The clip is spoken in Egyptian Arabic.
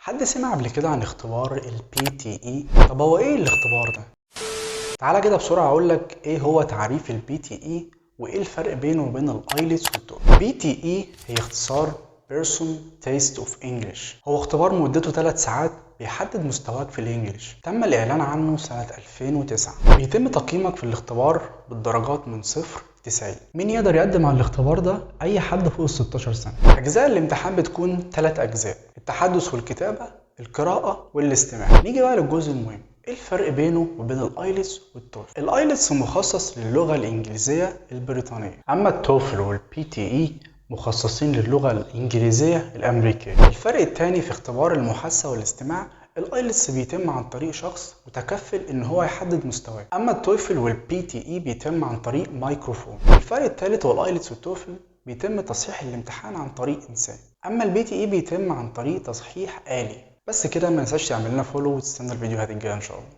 حد سمع قبل كده عن اختبار ال PTE؟ طب هو ايه الاختبار ده؟ تعالى كده بسرعة اقول لك ايه هو تعريف ال PTE وايه الفرق بينه وبين ال IELTS وال TOEFL. PTE هي اختصار Pearson Test of English، هو اختبار مدته 3 ساعات بيحدد مستواك في ال English. تم الاعلان عنه سنة 2009. بيتم تقييمك في الاختبار بالدرجات من 0 90. مين يقدر يقدم على الاختبار ده؟ اي حد فوق ال 16 سنة. اجزاء الامتحان بتكون 3 اجزاء: التحدث والكتابة، القراءة والاستماع. نيجي بقى للجزء المهم، ايه الفرق بينه وبين ال IELTS وال TOEFL؟ ال IELTS مخصص للغة الانجليزية البريطانية، اما ال TOEFL وال PTE مخصصين للغة الانجليزية الامريكية. الفرق الثاني في اختبار المحادثة والاستماع، ال IELTS بيتم عن طريق شخص متكفل ان هو يحدد مستواه، اما ال TOEFL وال PTE بيتم عن طريق مايكروفون. الفرق الثالث هو ال IELTS وال TOEFL بيتم تصحيح الامتحان عن طريق انسان، اما ال PTE بيتم عن طريق تصحيح آلي. بس كده، ما ننساش تعمل لنا follow وتستنى الفيديوهات الجايه ان شاء الله.